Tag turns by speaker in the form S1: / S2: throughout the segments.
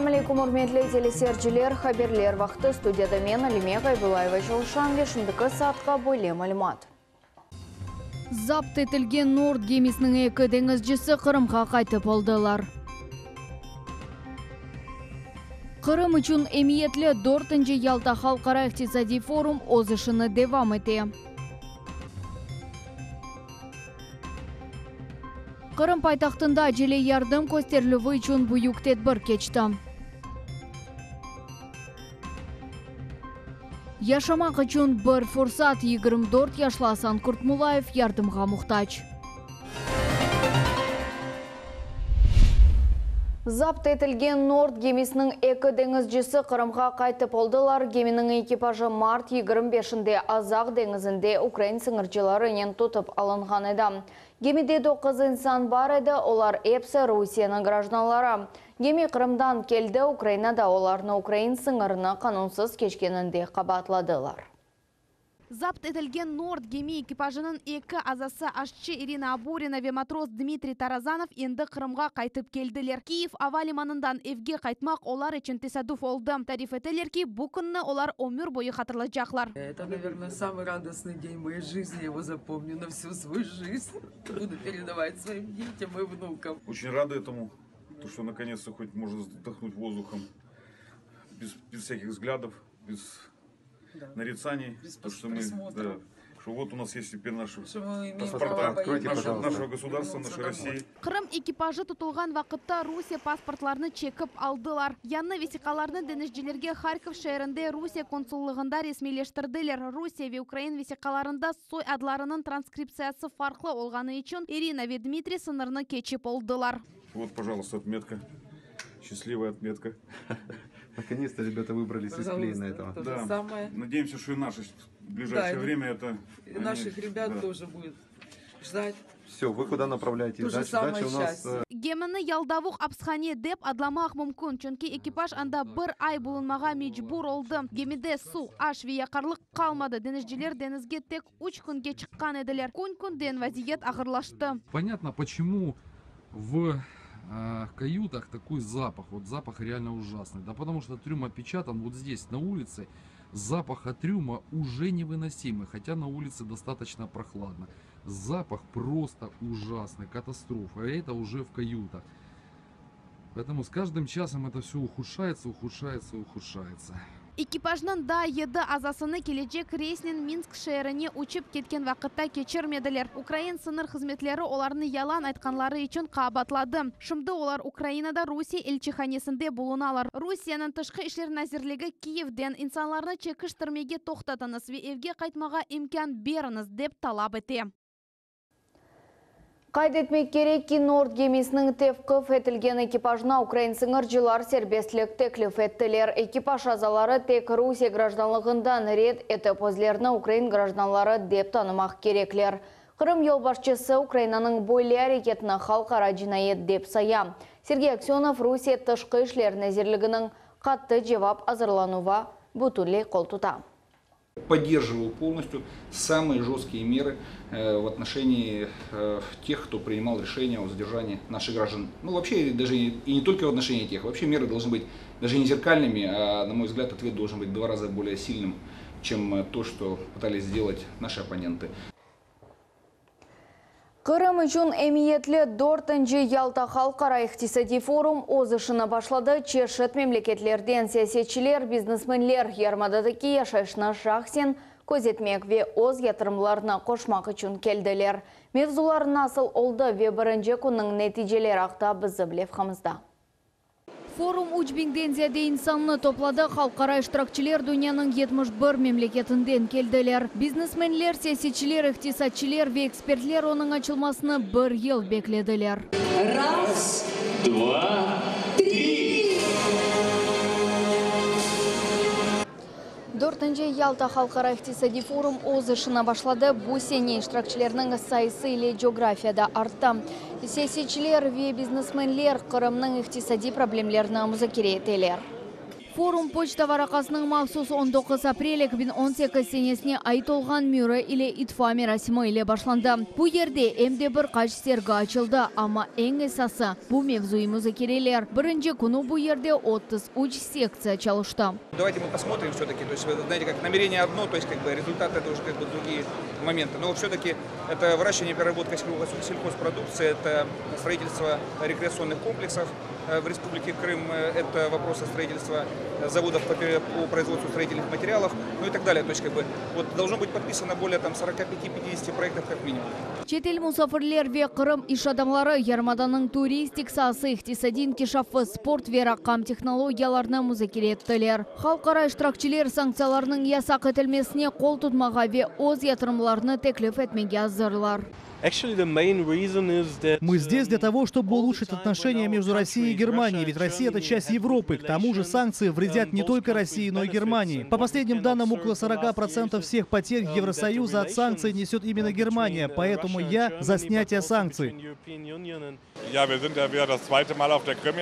S1: Selâm aleyküm, ürmetli teleseyirciler! Haberler vaqtı, studiyada men, Alime Gaybulayeva çalışam ve şimdiki saatqa böyle malümat. Zapt etilgen Nord gemisiniñ eki deñizcisi Qırımğa qaytıp oldılar. Qırım içün emiyetli dörtünci Yalta halqara iqtisadiy forum öz işini devam ete. Qırım paytahtında acele yardım kösterilüvi içün büyük tedbir keçti. Yaşamaq içün bir fursat, 24 yaşlı Asan Kurtmulayev yardımğa muhtac. Zapt etilgen Nord gemisiniñ eki deñizcisi Qırımğa qaytıp oldılar. Geminiñ ekipajı mart 25-nde Azaq deñizinde ukrain sıñırcılarınen tutıp alınğan edi. Gemide doquz insan bar edi, olar episi Rusiyeniñ grajdanları. Gemi Qırımdan keldi, Ukrainada olarnı ukrain sıñırını qanunsız keçkeninde qabaatladılar.
S2: Zapt etilgen Nord gemi ekipajınıñ eki azası, aşçı İrina Aborina ve matros Dmitriy Tarazanov endi Qırımğa qaytıp keldiler. Kiyev ava limanından evge qaytmaq olar içün tesadüf oldı. Tarif eteler ki, bu künni olar ömür boyu hatırlaycaqlar.
S3: Это, наверное, самый радостный день в моей жизни, я его запомню на всю свою жизнь. Буду передавать своим детям и внукам.
S4: Очень рады этому, то, что наконец-то хоть можно вздохнуть воздухом, без, без всяких взглядов, без
S3: Да.
S4: нарицаний.
S3: Без
S4: то, что мы,
S3: присмотра.
S4: да, что вот у нас есть теперь наши
S3: Что мы имеем
S4: паспорта
S3: право
S5: Откройте,
S3: поехать.
S4: нашего,
S5: пожалуйста.
S4: нашего государства,
S3: Вернуться
S4: нашей
S3: домой.
S4: России.
S2: Qırım ekipajı tutulğan vaqıtta Rusiye pasportlarını çekip aldılar. Yañı vesiqalarnı deñizcilerge Harkov şeerinde Rusiye konsullığında resmiyleştirdiler. Rusiye ve ukrain vesiqalarında soy adlarınıñ transkriptsiyası farqlı olğanı içün İrina ve Dmitriy sıñırnı keçip oldılar.
S4: Вот, пожалуйста, отметка. Счастливая отметка.
S5: Наконец-то ребята выбрались из плена
S3: Пожалуйста,
S5: этого.
S3: то же
S4: Да.
S3: самое.
S4: Надеемся, что и наши в ближайшее
S3: Да, и-
S4: время это...
S3: И
S4: они-
S3: наших ребят
S4: да.
S3: тоже будет ждать.
S5: Все, вы куда направляетесь?
S3: То же
S5: Дальше,
S3: самое
S5: дальше у нас
S3: счастье.
S2: Gemini yaldavuq apishane dep adlamaq mümkün, çünki ekipaj anda bir ay bulunmağa mecbur oldı. Gemide suv, aş ve yaqarlıq qalmadı. Deñizciler deñizge tek üç künge çıqqan ediler. Kün-künden vaziyet ağırlaştı.
S6: Понятно, почему в каютах такой запах. Вот запах реально ужасный. Да потому что трюм опечатан вот здесь, на улице. Запах от трюма уже невыносимый, хотя на улице достаточно прохладно. Запах просто ужасный, катастрофа. А это уже в каютах. Поэтому с каждым часом это все ухудшается, ухудшается, ухудшается.
S2: Ekipajnıñ daa yedi azasını kelecek reysnen Minsk şeerine uçıp ketken vaqıtta keçirmediler. Ukrain sıñır hızmetleri olarnı yalan aytqanları içün qabaatladı. Şimdi olar Ukrainada Rusiye elçihanesinde bulunalar. Rusiyeniñ Tışqı işler nazirligi Kiyevden insanlarnı çekiştirmege toqtatıñız ve evge qaytmağa imkân beriñiz, dep talap ete.
S1: Qayd etmek kerek ki, Nord gemisiniñ tevqif etilgen ekipajına ukrain sıñırcılar serbestlik teklif ettiler. Ekipaj azaları tek Rusiye grajdanlığından red etip, özlerini ukrain grajdanları dep tanımaq kerekler. Qırım yolbaşçısı Ukrainanıñ böyle areketini halqara cinayet dep saya. Sergey Aksönov Rusiye Tışqı işler nazirliginiñ qattı cevap azırlanuvına bütünley qoltuta.
S7: Поддерживаю полностью самые жесткие меры в отношении тех, кто принимал решение о задержании наших граждан. Ну, вообще, даже и не только в отношении тех, вообще меры должны быть даже не зеркальными, а, на мой взгляд, ответ должен быть в два раза более сильным, чем то, что пытались сделать наши оппоненты.
S1: Qırım içün emiyetli dörtünci Yalta halqara iqtisadiy forum öz işini başladı. Çeşit memleketlerden siyasetçiler, biznesmenler yarımadadaki yaşayışnı şahsen közetmek ve öz yatırımlarını qoşmaq içün keldiler. Mevzular nasıl oldı ve birinci künniñ neticeleri aqta bizim levhamızda. Forum 3000-den ziyade insannı topladı. Halqara iştirakçiler dünyanıñ 71 memleketinden keldiler. Biznesmenler, siyasetçiler, iqtisatçılar ve ekspertler onıñ açılmasını bir yıl beklediler.
S8: Раз, два, три!
S1: Dörtünci Yalta halqara iqtisadiy forum öz işini başladı. Bu sene iştirakçilerniñ sayısı ile coğrafiya da arttı. Siyasetçiler ve biznesmenler Qırımnıñ iqtisadiy problemlerini muzakere eteler. Forum poçta varaqasınıñ mahsus 19 aprel 2018 senesine ait olğan müri ile itfa merasimi ile başlandı. Bu yerde em de bir qaç sergi açıldı, amma eñ esası, bu mevzuiy muzakereler. Birinci künü bu yerde 33 sektsiya çalıştı.
S7: Давайте мы посмотрим все-таки, то есть, вы знаете, как намерение одно, то есть, как бы, результат это уже как бы другие моменты. Но все-таки это выращивание и переработка сельхозпродукции, это строительство рекреационных комплексов в Республике Крым, это вопросы строительства заводов по, по производству строительных материалов, ну и так далее. То есть, как бы, вот должно быть подписано более там 45-50 проектов как минимум.
S1: Çetel musafirler ve Qırım iş adamları yarımadanıñ turistik saası iqtisadiy inkişafı, sport ve raqam tehnologiyalarını muzakere ettiler. Halqara iştirakçiler sanktsiyalarnıñ yasaq etilmesine qol tutmağa ve öz yatırımlarını teklif etmege azırlar.
S9: Мы здесь для того, чтобы улучшить отношения между Россией и Германией, ведь Россия – это часть Европы. К тому же санкции вредят не только России, но и Германии. По последним данным, около 40% всех потерь Евросоюза от санкций несет именно Германия, поэтому я за снятие санкций.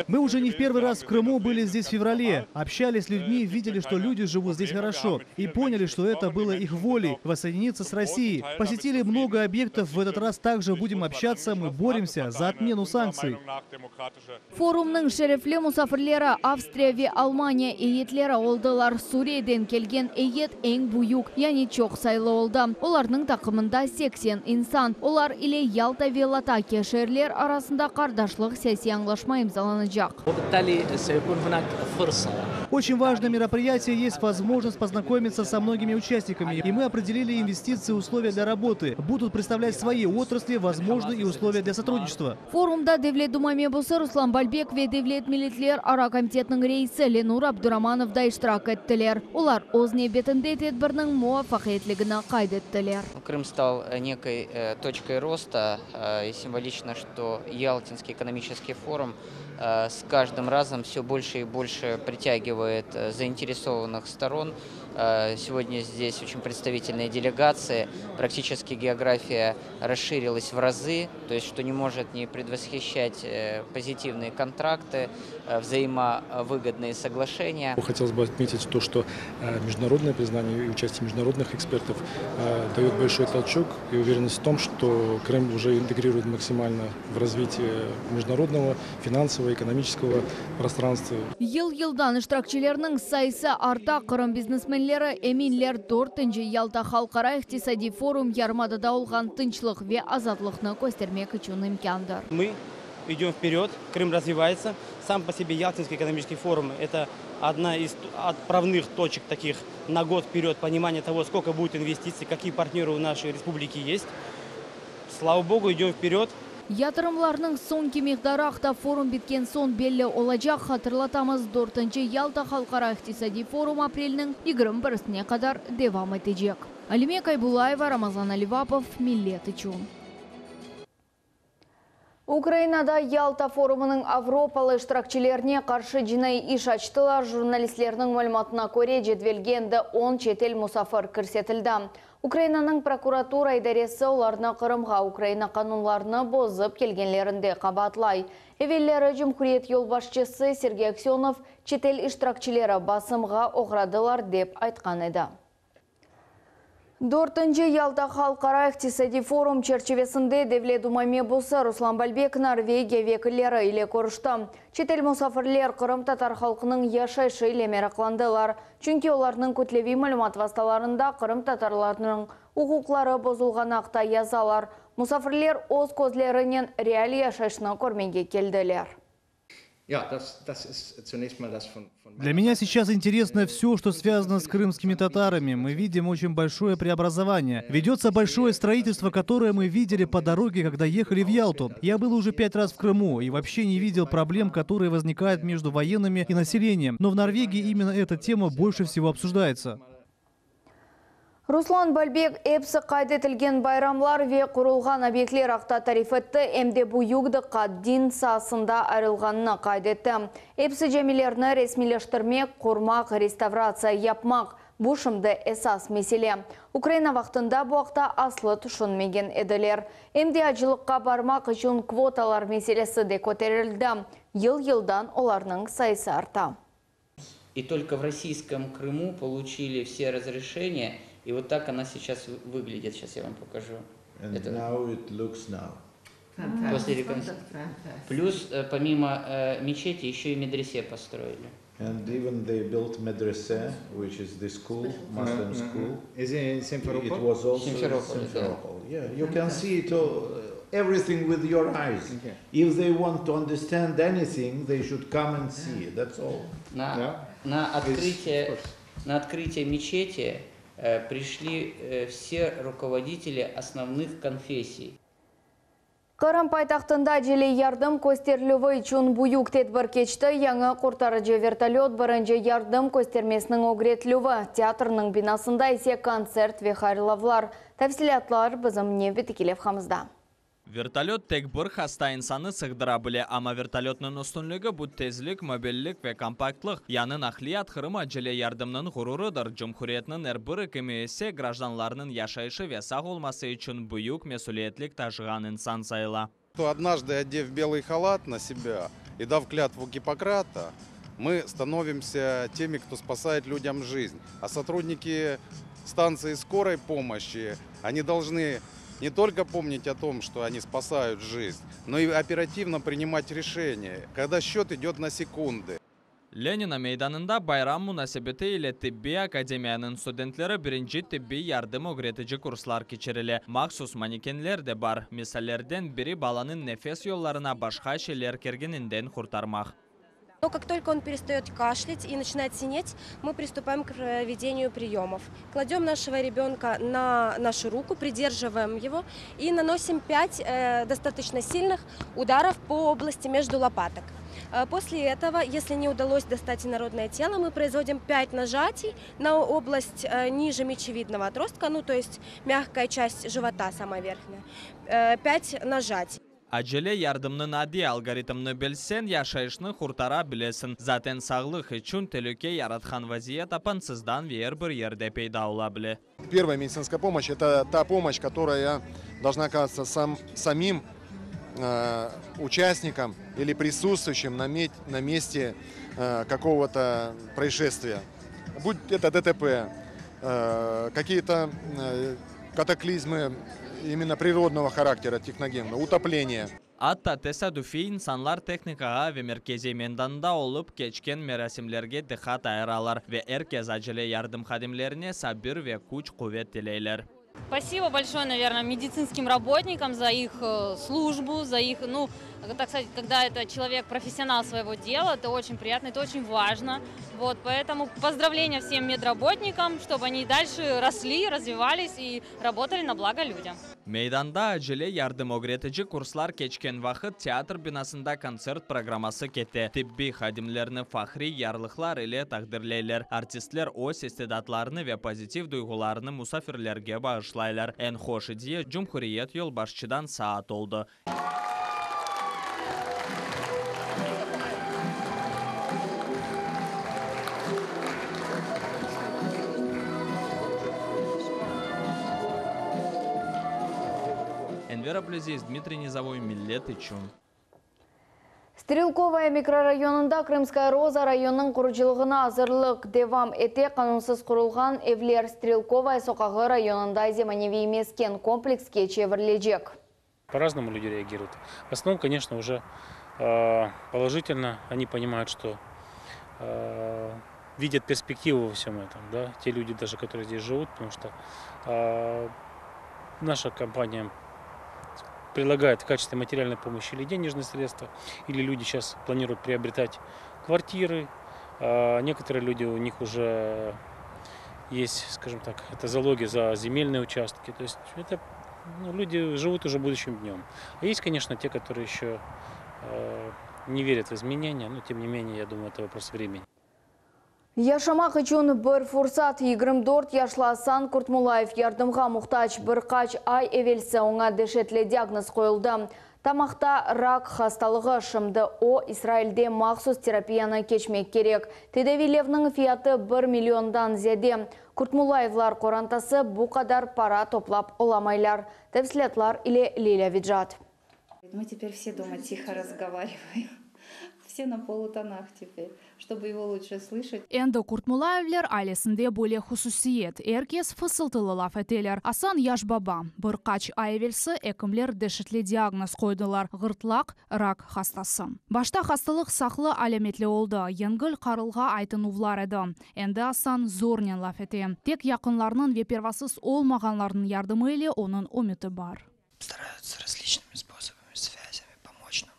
S9: Мы уже не в первый раз в Крыму были здесь в феврале. Общались с людьми, видели, что люди живут здесь хорошо. И поняли, что это было их волей – воссоединиться с Россией. Посетили много объектов, в этот раз также будем общаться, мы боремся за отмену санкций.
S1: Forumnıñ şerefli musafirleri Avstriya ve Almaniya eyyetleri oldılar. Suriyeden kelgen eyyet eñ büyük, yani çoq sayılı oldı. Olarnıñ taqımında 80 insan. Olar ile Yalta ve Latakiya şeerler arasında qardaşlıq siyasiy añlaşma imzalanacaq.
S9: Очень важное мероприятие, есть возможность познакомиться со многими участниками. И мы определили инвестиции и условия для работы. Будут представлять свои отрасли, возможны и условия для сотрудничества.
S1: Forumda Devlet Duma mebusı Ruslan Balbek ve Devlet Milletlerara komitetiniñ reisi Lenur Abduramanov da iştirak ettiler. Olar öz nevbetinde tedbirniñ muvafaqiyetligini qayd ettiler.
S10: Крым стал некой э, точкой роста, э, и символично, что Ялтинский экономический форум э, с каждым разом все больше и больше притягивает заинтересованных сторон. Сегодня здесь очень представительные делегации, практически география расширилась в разы, то есть что не может не предвосхищать позитивные контракты, взаимовыгодные соглашения.
S11: Хотелось бы отметить то, что международное признание и участие международных экспертов дает большой толчок и уверенность в том, что Крым уже интегрирует максимально в развитие международного, финансового, экономического пространства.
S1: Yıl-yıldan iştirakçilerniñ sayısı arta Qırım biznesmenleri eminler 4. Yalta halqara iqtisadiy forum yarımadada olğan tınçlıq ve azatlıqnı köstermek içün imkândır.
S12: Мы идем вперед, Крым развивается. Сам по себе Ялтинский экономический форум – это одна из отправных точек таких на год вперед, понимание того, сколько будет инвестиций, какие партнеры у нашей республики есть. Слава Богу, идем вперед.
S1: Yatırımlarnıñ soñki miqdarı aqta forum bitken soñ belli olacaq hatırlatamız 4. Yalta halqara iqtisadiy forum aprelniñ 21-sine qadar devam etecek. Alime Kaybulayeva, Ramazan Alivapov, Millet içün. Ukrainada Yalta forumınıñ Avropalı iştirakçilerine qarşı cinaiy iş açtılar. Jurnalistlerniñ malümatına köre cedvelge endi 10 çetel musafir kirsetildi. Ukrainanıñ prokuratura idaresi olarnı Qırımğa Ukraina qanunlarını bozıp kelgenlerinde qabaatlay. Evelleri Cumhuriyet yolbaşçısı Sergey Aksenov çetel iştirakçileri basımğa oğradılar dep aytqan edi. Dörtünci Yalta Halqara iqtisadiy forum çerçivesinde Devlet Duma mebusı Ruslan Balbek Norvegiya vekilleri ile körüşti. Çetel musafirler qırımtatar halqınıñ yaşayışı ile meraqlandılar. Çünki olarnıñ kütleviy malümat vastalarında qırımtatarlarnıñ uquqları bozulğanı aqta yazalar. Musafirler öz közlerinen real yaşayışnı körmege keldiler.
S9: Для меня сейчас интересно все, что связано с крымскими татарами. Мы видим очень большое преобразование. Ведется большое строительство, которое мы видели по дороге, когда ехали в Ялту. Я был уже пять раз в Крыму и вообще не видел проблем, которые возникают между военными и населением. Но в Норвегии именно эта тема больше всего обсуждается.
S1: Ruslan Balbek episi qayd etilgen bayramlar ve qurulğan obyektler aqta tarif etti, em de büyük diqqat din saasına ayırılğanını qayd etti. Episi camilerni resmiyleştirmek, qurmaq, restavratsiya yapmaq bu şimdi esas mesele. Ukraina vaqtında bu aqta aslı tüşünmegen ediler. Em de acılıqqa barmaq içün kvotalar meselesi de köterildi. Yıl-yıldan olarnıñ sayısı arta.
S10: И только в российском Крыму получили все разрешения, и вот так она сейчас выглядит. Сейчас я вам покажу.
S13: And
S10: Это...
S13: now it looks now.
S10: После реконструкции. Плюс, э, помимо э, мечети, еще и медресе построили.
S13: And even they built medrese, which is the school, Muslim school.
S14: Is it in Simferopol?
S13: It was also in
S10: Simferopol, yeah.
S13: Simferopol. Yeah, you can see it all, everything with your eyes.
S14: Okay.
S13: If they want to understand anything, they should come and see. That's all.
S10: На, на, открытие, на открытие мечети э, пришли э, все руководители основных конфессий.
S1: Qırım paytahtında acele yardım kösterilüvi içün büyük tedbir keçti. Yañı qurtarıcı vertolöt birinci yardım köstermesiniñ ögretilüvi. Teatrniñ binasında ise kontsert ve hayırlavlar. Tafsilâtlar bizim nevbetteki levhamızda.
S15: Vertolöt tek bir hasta insanı sığdıra bile, amma vertolötniñ üstünligi bu tezlik, mobillik ve kompaktlıq. Yañı naqliyat Qırım acele yardımnıñ ğururıdır. Cumhuriyetniñ er bir ekimi ise grajdanlarnıñ yaşayışı ve sağ olması içün büyük mesüliyetlik taşığan insan sayıla.
S16: То однажды, одев белый халат на себя и дав клятву Гиппократа, мы становимся теми, кто спасает людям жизнь. А сотрудники станции скорой помощи, они должны не только помнить о том, что они спасают жизнь, но и оперативно принимать решения, когда счет идет на секунды.
S15: Lenina meydanında bayram munasebeti ile Tibbiy akademiyanıñ studentleri birinci tibbiy yardım ögretici kurslar keçirile. Mahsus manekenler de bar. Misallerden biri balanıñ nefes yollarına başqa şeyler kirgeninden qurtarmaq.
S17: Но как только он перестает кашлять и начинает синеть, мы приступаем к проведению приемов. Кладем нашего ребенка на нашу руку, придерживаем его и наносим 5 э, достаточно сильных ударов по области между лопаток. Э, После этого, если не удалось достать инородное тело, мы производим 5 нажатий на область э, ниже мечевидного отростка, ну то есть мягкая часть живота, самая верхняя. 5 нажатий.
S15: Acele yardımnıñ adiy algoritmini bilseñ, yaşayışnı qurtara bilesiñ. Zaten sağlıq içün telüke yaratqan vaziyet apansızdan ve er bir yerde peyda ola bile.
S18: Первая медицинская помощь – это та помощь, которая должна оказаться сам, самим э, участникам или присутствующим на, ме- на месте э, какого-то происшествия. Будь это ДТП, э, какие-то э, катаклизмы именно природного характера, техногенного, утопление.
S15: Atta tesadüfiy insanlar tehnikağa ve merkeziy meydanda olıp keçken merasimlerge diqqat ayıralar ve er kes acele yardım hadimlerine sabır ve küç quvet tileyler.
S19: Спасибо большое, наверное, медицинским работникам за их э, службу, за их, ну, так сказать, когда это человек профессионал своего дела, это очень приятно, это очень важно. Вот, поэтому поздравления всем медработникам, чтобы они и дальше росли, развивались и работали на благо людям.
S15: Meydanda acele yardım ögretici kurslar keçken vaqıt teatr binasında kontsert programması kete. Tibbiy hadimlerni fahriy yarlıqlar ile taqdirleyler. Artistler öz istidatlarını ve pozitiv duyğularını musafirlerge bağışlaylar. Eñ hoş ediye cumhuriyet yolbaşçıdan saat oldı. Enver Ablâziz, Dmitriy Nizavoy, Millet içün.
S1: Strelkovaya mikrorayonında Krımskaya Roza rayonınıñ qurucılığına azırlıq devam ete. Qanunsız qurulğan evler Strelkovaya soqağı rayonında zemaneviy mesken komplekske çevirilecek.
S20: По-разному люди реагируют. В основном, конечно, уже э, положительно. Они понимают, что э, видят перспективу во всем этом. Да? Те люди, даже которые здесь живут, потому что э, наша компания предлагает в качестве материальной помощи или денежные средства, или люди сейчас планируют приобретать квартиры. А Некоторые люди, у них уже есть, скажем так, это залоги за земельные участки. То есть это ну, люди живут уже будущим днем. А есть, конечно, те, которые еще э, не верят в изменения, но тем не менее, я думаю, это вопрос времени.
S1: Yaşamaq içün bir fursat 24 yaşlı Asan Kurtmulayev yardımğa muhtac bir qaç ay evelsi oña deşetli diagnoz qoyuldı. Tamaqta rak hastalığı şimdi o İsrailde mahsus terapiyanı keçmek kerek. Tedaviylevniñ fiyatı 1 milliondan ziyade. Kurtmulayevlar qorantası bu qadar para toplap olamaylar. Tafsilâtlar ile Lilâ Vicat.
S21: Мы теперь все дома тихо разговариваем.
S14: Все на полутонах теперь, чтобы его лучше слышать.
S21: Endi Kurtmullayevler ailesinde böyle hususiyet, er kes fısıltılı laf eteler. Asan yaş baba. Bir qaç ay evelsi ekimler deşetli diagnoz qoydılar, ğırtlaq rak hastası. Başta hastalıq saqlı alâmetli oldı, yengil qarılğa aytınuvlar edi. Endi Asan zornen laf ete. Tek yaqınlarnıñ ve pervasız olmağanlarnıñ yardımı ile onıñ ümüti bar.
S22: Стараются различными способами, связями помочь нам.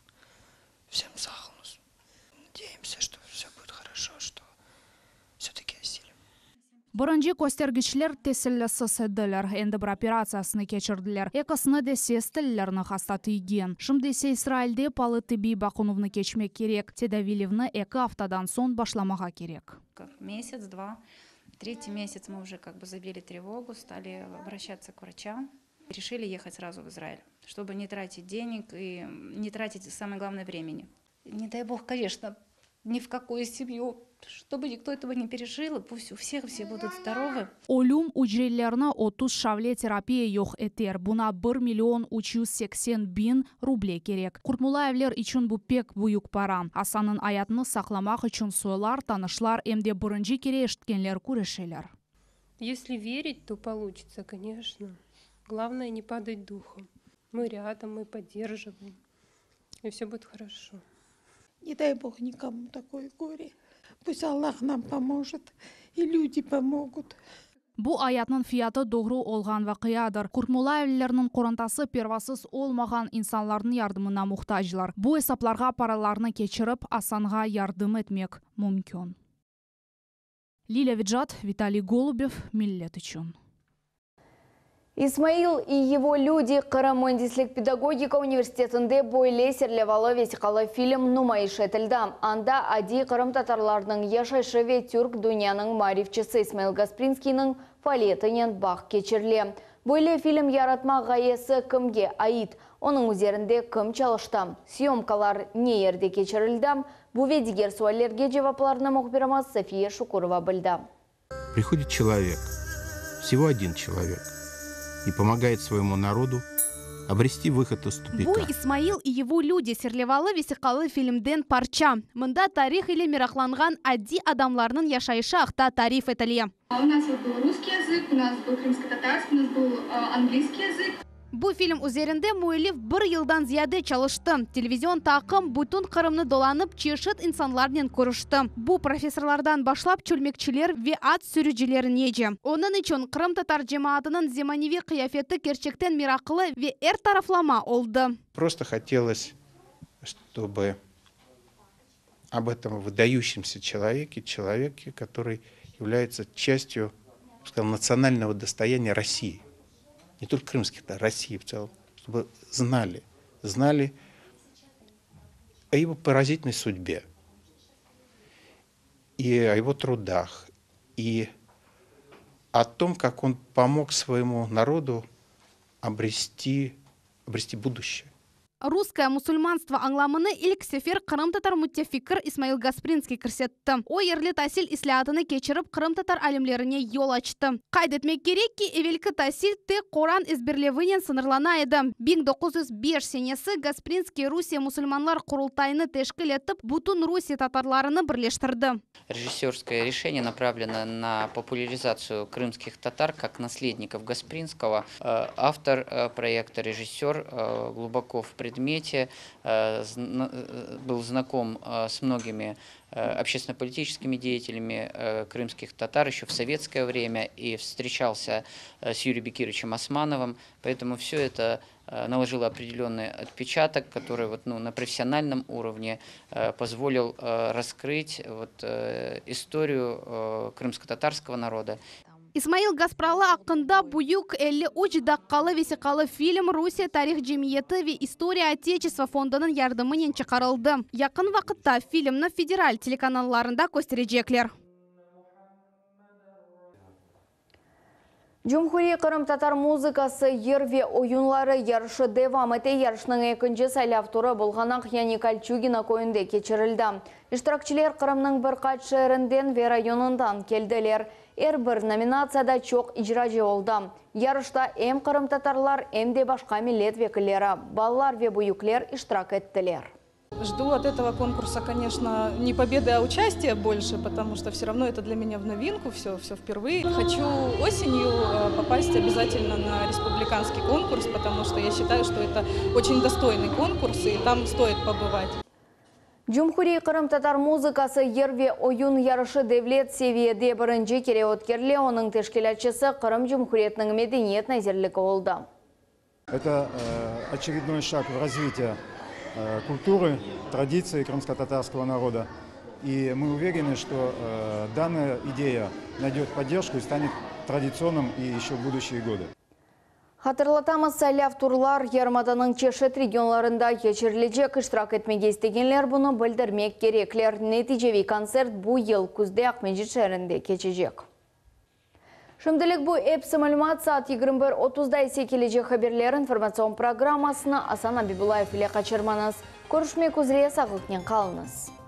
S22: Всем sağ oluñız. Надеемся, что все будет хорошо, что все-таки осилим.
S21: Birinci köstergiçler tesellisiz ediler. Endi bir operatsiyasını keçirdiler. Ekisini de ses tellerini hasta tiygen. Şimdi ise İsrailde paalı tibbiy baqınuvnı keçmek kerek. Tedaviylevni eki aftadan soñ başlamağa kerek.
S14: Месяц, два. Третий месяц мы уже как бы забили тревогу, стали обращаться к врачам. Решили ехать сразу в Израиль, чтобы не тратить денег и не тратить, самое главное, времени. Не дай бог, конечно, ни в какую семью, чтобы никто этого не пережил, и пусть у всех все будут здоровы.
S21: Ölüm ücrelerini 30 şavle terapiya yoq eter. Buña 1 million 380 biñ ruble kerek. Kurtmullayevler içün bu pek büyük para. Asannıñ ayatını saqlamaq içün soylar, tanışlar em de birinci kere eşitkenler küreşeler.
S23: Если верить, то получится, конечно. Главное не падать духом. Мы рядом, мы поддерживаем. И все будет хорошо.
S24: Не дай Бог никому такое горе. Пусть Аллах нам поможет, и люди помогут.
S21: Bu ayatnıñ fiyatı doğru olğan vaqiadır. Kurtmullayevlerniñ qorantası pervasız olmağan insanlarnıñ yardımına muhtaclar. Bu esaplarğa paralarnı keçirip, Asanğa yardım etmek mümkün. Lilâ Vecat, Vitaliy Golubev, Millet içün.
S1: İsmail и его люди Qırım müendislik pedagogika universitetinde böyle serlevalı vesiqalı film numayış etildi. Anda adiy qırımtatarlarnıñ yaşayışı ve türk dünyanıñ maarifçisi İsmail Gasprinskiyniñ faaliyetinen bağ keçirile. Böyle film yaratmaq ğayesi kimge ait? Onıñ üzerinde kim çalıştı? Syomkalar ne yerde keçirildi? Bu ve diger suallerge cevaplarnı mühbirimiz Safiye Şukurova bildi.
S25: Приходит человек, всего один человек, и помогает своему народу обрести выход из тупика.
S2: Bu İsmail и его люди serlevalı vesiqalı filmden parça. Mında tarih ile meraqlanğan adiy adamlarnıñ yaşayışı aqta tarif etile.
S26: У нас вот был русский язык, у нас был крымско-татарский, у нас был английский язык.
S2: Bu film üzerinde müellif bir yıldan ziyade çalıştı. Televizion taqım bütün Qırımnı dolanıp, çeşit insanlarnen körüşti. Bu professorlardan başlap çölmekçiler ve at sürücilerinece. Onıñ içün qırımtatar cemaatınıñ zemaneviy qıyafeti kerçekten meraqlı ve er taraflama oldı.
S25: Просто хотелось, чтобы об этом выдающемся человеке, человеке, который является частью, я бы сказал, национального достояния России, не только крымских, да, России в целом, чтобы знали, знали о его поразительной судьбе, и о его трудах, и о том, как он помог своему народу обрести, обрести будущее.
S2: Русское мусульманство añlamını ilk sefer qırımtatar mütefikkir İsmail Gasprinskiy kirsetti. O yerli tasil islâatını keçirip qırımtatar alimlerine yol açtı. Qayd etmek kerek ki, evelki tasil tek Qoran ezberlevinen sıñırlana edi. 1905 senesi Gasprinskiy Rusiye musulmanlar Qurultayını teşkil etip, bütün Rusiye tatarlarını birleştirdi.
S10: Режиссерское решение направлено на популяризацию крымских татар как наследников Гаспринского. Автор проекта, режиссер глубоко в предмете, был знаком с многими общественно-политическими деятелями крымских татар еще в советское время и встречался с Юрием Бекировичем Османовым. Поэтому все это наложило определенный отпечаток, который вот, ну, на профессиональном уровне позволил раскрыть вот, историю крымско-татарского народа.
S2: İsmail Gaspralı aqqında büyük 53 daqqalı vesiqalı film Rusiye tarih cemiyeti ve İstoriya Oteçestva fondunıñ yardımınen çıqarıldı. Yaqın vaqıtta filmni federal telekanallarında kösterecekler.
S1: Cumhuriy qırımtatar muzıkası, yır ve oyunları yarışı devam ete. Yarışnıñ ekinci saylav turı Bulğanaq yani Kolçugino köyünde keçirildi. İştirakçiler Qırımnıñ bir qaç şeerinden ve rayonından keldiler. Er bir nominatsiyada çoq icracı oldı. Yarışta em qırımtatarlar, em de başqa millet vekilleri, balalar ve büyükler iştirak ettiler.
S3: Жду от этого конкурса, конечно, не победы, а участия больше, потому что все равно это для меня в новинку, все, все впервые. Хочу осенью э, попасть обязательно на республиканский конкурс, потому что я считаю, что это очень достойный конкурс, и там стоит побывать.
S1: Cumhuriy qırımtatar muzıkası yır ve oyun yarışı devlet seviyede birinci kere ötkerile, onıñ teşkilâtçısı Qırım Cumhuriyetiniñ Medeniyet nazirligi oldı.
S4: Это очередной шаг в развитии культуры, традиции крымско-татарского народа. И мы уверены, что данная идея найдет поддержку и станет традиционным и еще в будущие годы.
S1: Hatırlatamız, saylav turlar yarımadanıñ çeşit regionlarında keçirilecek. İştirak etmege istegenler bunı bildirmek kerekler. Neticeviy kontsert bu yıl küzde Aqmescit şeerinde keçecek. Şimdilik bu episi malümat, saat 21:30da ise kelecek haberler informatsion programmasını Asan Abibullayev ile qaçırmañız. Körüşmek üzre, sağlıqnen qalıñız.